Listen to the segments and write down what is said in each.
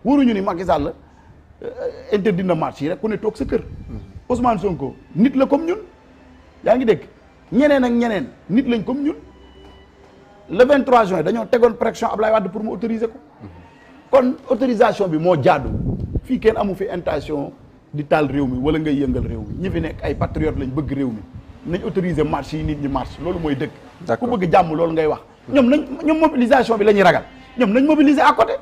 waruñu ni Macky Sall interdit na marche yi rek ku ne toog sa kër. Ousmane Sonko nit la comme ñun yaa ngi dégg ñeneen ak ñeneen nit lañ comme ñun le 23 juin dañoo tegoon pression Ablaye Wade pour mu autoriser ko. kon autorisation bi moo jaadu fii kenn amu fi intention di taal réew mi wala ngay yëngal réew mi ñi fi nekk ay patriotes lañ bëgg réew mi nañ autoriser marche yi nit ñi marche loolu mooy dëgg. ku bëgg jàmm loolu ngay wax. ñoom mobilisation bi la ñuy ragal ñoom nañ mobiliser à côté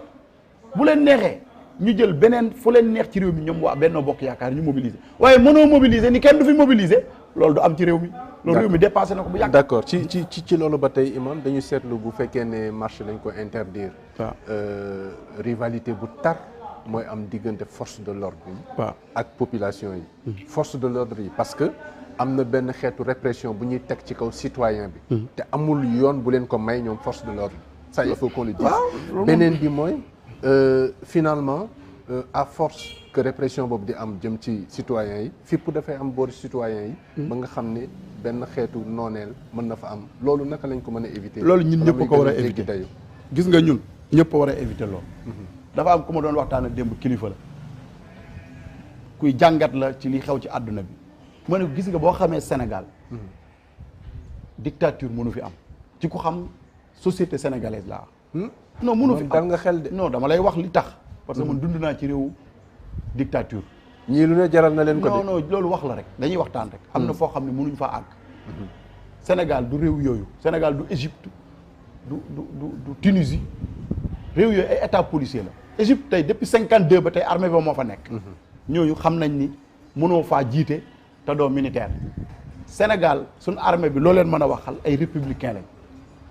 bu leen neexee ñu jël beneen fu leen neex ci réew mi ñoom waa Benno Bokk Yaakaar ñu mobiliser waaye mënoo mobiliser ni kenn du fi mobiliser loolu du am ci réew mi. loolu réew mi dépassé na ko bu yàgg. d'accord ci loolu ba tey imam dañu seetlu bu fekkee ne marche lañ ko interdire. waaw rivalité bu tar mooy am diggante force de l'ordre yi. waaw ak population yi. force de l'ordre yi parce que am na benn xeetu répression bu ñuy teg ci kaw citoyen bi. te amul yoon bu leen ko may ñoom force de l'ordre ça il faut qu'on le dise. beneen bi mooy finalement à force que répression boobu di am jëm ci citoyens yi fipp dafay am boori citoyens yi. ba nga xam ne benn xeetu nooneel mën na fa am loolu naka lañ ko mën a éviter. loolu ñun ñëpp ko war a éviter gis nga ñun ñëpp war a éviter loolu. dafa am ku ma doon waxtaan ak démb kilifa la kuy jàngat la ci li xew ci àdduna bi ma ne gis nga boo xamee Sénégal dictature mënu fi am ci ku xam société sénégalaise laa non mënu fi am dal nga xel de. non dama lay wax li tax parce que man dund naa ci réew dictature ñii lu ne jaral na leen ko de. non loolu wax la rek dañuy waxtaan rek am na foo xam ne mënuñ faa àgg Sénégal du réew yooyu Sénégal du Égypte du Tunisie réew yooyu ay état policier la Égypte tey depuis 52 ba tey armée ba moo fa nekk ñooñu xam nañ ni mënoo faa jiite te doo militaire Sénégal suñ armée bi loo leen mën a waxal ay républicain lañ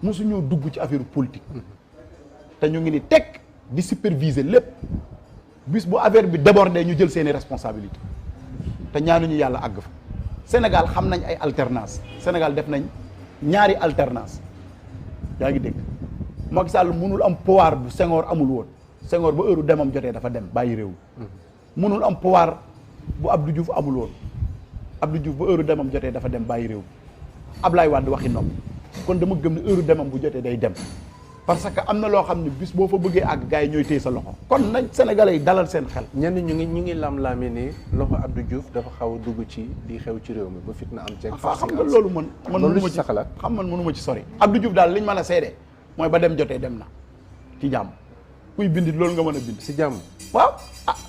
mosu ñoo dugg ci affaire politique te ñu ngi ni teg di superviser lépp bis bu affaire bi débordé ñu jël seeni responsabilité te ñaanuñu yàlla àgg fa Sénégal xam nañ ay alternance Sénégal def nañ ñaari alternance yaa ngi dégg Macky Sall mënul am pouvoir bu Senghor amul woon Senghor ba heure demam jotee dafa dem bàyyi réew mënul am pouvoir bu Abdou Diouf amul woon Abdou Diouf ba heure demam jotee dafa dem bàyyi réew Ablaye Wade waxi nopp kon dama gëm ne heure demam bu jotee day dem parce que am na loo xam ne bis boo fa bëggee àgg gars yi ñooy téye sa loxo kon nañ Sénégalais yi dalal seen xel. ñenn ñu ngi lam-laame ni loxo Abdou Diouf dafa xaw a dugg ci di xew ci réew mi ba fitna am ceeg. xam nga loolu man mënu ma ci saxalaat xam man mënu ma ci sori. Abdou Diouf daal liñ mën a seede mooy ba dem jotee dem na ci jàmm kuy bindit loolu nga mën a bind si jàmm. waaw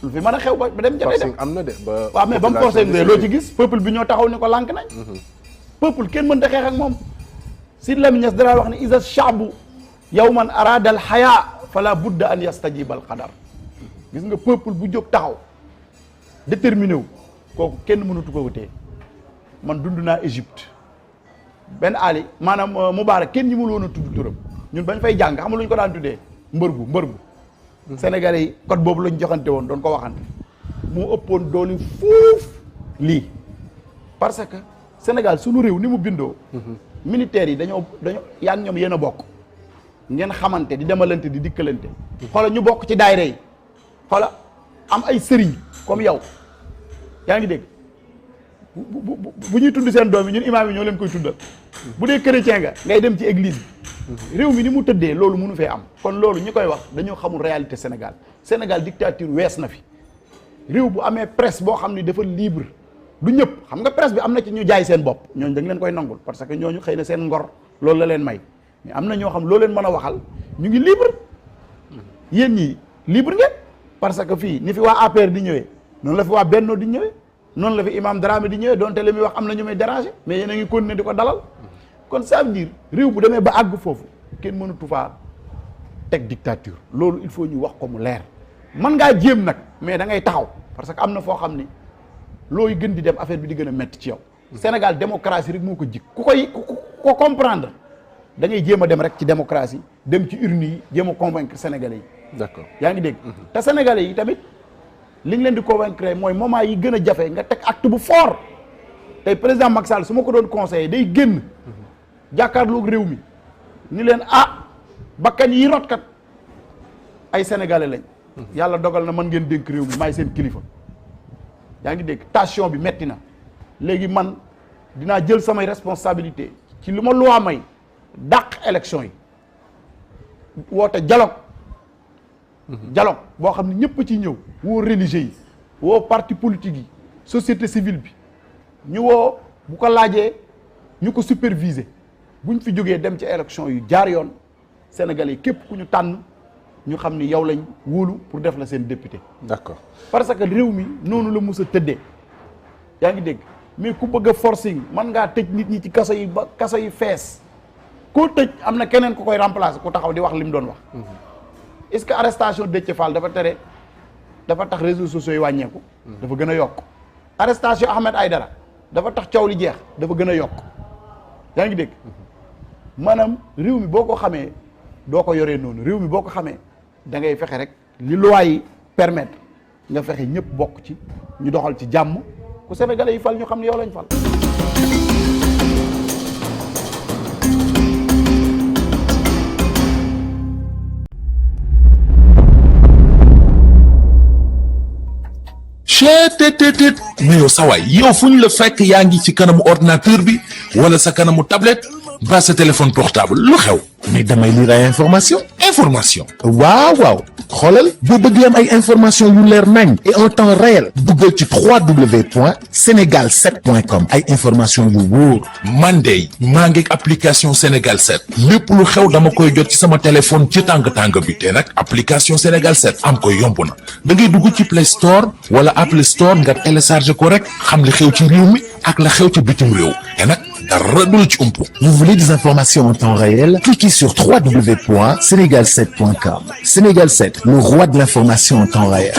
lu fi mën a xew ba dem jotee dem am na de ba. waaw mais ba mu forcé loo ci gis peuple bi ñoo taxaw ni ko lànk nañ. peuple kenn mën da xeex ak moom si Lamine Niass dara wax ne isa shaabu yawman araada al xayaa fala budda an yastajiba al qadar gis nga peuple bu jóg taxaw déterminé wu kooku kenn mënatu ko wutee man dund naa Égypte benn Ali maanaam Moubarak kenn ñi mu woon a tudd turam ñun bañ fay jàng xam nga lu ñu ko daan tuddee mbërgu Sénégalais yi code boobu lañ joxante woon doon ko waxante moo ëppoon doole fuuf lii parce que Sénégal suñu réew ni mu bindoo militaires yi dañoo yaa ngi ñoom yéen a bokk ngeen xamante di demalante di dikkalante xoola ñu bokk ci daayira yi xoola am ay sëriñ comme yow yaa ngi dégg bu ñuy tudd seen doom yi ñun imaam yi ñoo leen koy tuddal bu dee chrétien nga ngay dem ci église bi réew mi ni mu tëddee loolu mënu fee am kon loolu ñi koy wax dañoo xamul réalité Sénégal dictature wees na fi réew bu amee presse boo xam ni dafa libre du ñëpp xam nga presse bi am na ci ñu jaay seen bopp ñooñu da nga leen koy nangul parce que ñooñu xëy na seen ngor loolu la leen may mais am na ñoo xam loo leen mën a waxal ñu ngi libre yéen ñi libre ngeen parce que fii ni fi waa APR di ñëwee noonu la fi waa Benno di ñëwee noonu la fi imam Dramé di ñëwee donte li muy wax am na ñu may déranger mais yéen a ngi continuer di ko dalal kon ça veut dire réew bu demee ba àgg foofu kenn mënatu faa teg dictature loolu il faut ñu wax ko mu leer mën ngaa jéem nag mais da ngay taxaw parce que am na foo xam ni looy gën di dem affaire bi di gën a métti ci yow Sénégal démocratie rek moo ko jik ku ko comprendre da ngay jéem a dem rek ci démocratie dem ci urne yi jéem a convaincre sénégalais yi. d'accord yaa ngi dégg. te sénégalais yi tamit li ñu leen di convaincre mooy moment yi gën a jafe nga teg acte bu fort tey président Macky Sall su ma ko doon conseillé day génn jàkkaarloog réew mi ni leen bakkan yi rotkat ay sénégalais lañ. yàlla dogal na mën ngeen dénk réew mi maay seen kilifa. yaa ngi dégg tension bi metti na léegi man dinaa jël samay responsabilité ci lu ma loi may dàq élection yi woote dialogue dialogue boo xam ne ñëpp ci ñëw woo religieux yi woo parti politique yi société civile bi ñu woo bu ko laajee ñu ko superviser buñ fi jógee dem ci élection yu jaar yoon Sénégalais yi képp ku ñu tànn ñu xam ni yow lañ wóolu pour def la seen député. d'accord parce que réew mi noonu la mus a tëddee yaa ngi dégg mais ku bëgg a forcing mën ngaa tëj nit ñi ci kaso yi ba kaso yi fees koo tëj am na keneen ku koy remplacer ku taxaw di wax li mu doon wax. est-ce que arrestation Déthié Fall dafa tax réseaux sociaux yi wàññeeku. dafa gën a yokk. arrestation Ahmed Aïdara dafa tax coow li jeex dafa gën a yokk yaa ngi dégg maanaam réew mi boo ko xamee doo ko yoree noonu réew mi boo ko xamee da ngay fexe rek li loi yi permettre nga fexe ñëpp bokk ci ñu doxal ci jàmm ku Sénégalais yi fal ñu xam ne yow lañ fal. cheetetetet mais yow sawaay yow fu ñu la fekk yaa ngi ci kanamu ordinateur bi wala sa kanamu tablette ba sa téléphone portable lu xew mais damay lire ay information waaw xoolal boo bëgg am ay information yu leer nañ et en temps réel duggal ci www.senegal7.com ay information yu wóor man de maa ngi application Sénégal 7 lépp lu xew dama koy jot ci sama téléphone ci tàng bi te nag application Sénégal 7 am ko yomb na da ngay dugg ci Play Store wala Apple Store nga télécharge ko rek xam li xew ci réew mi ak la xew ci bitim réew te nag dara du la ci umpu. Vous voulez des informations en temps réel? Cliquez sur www.senegal7.com. Sénégal 7, le roi de l'information en temps réel.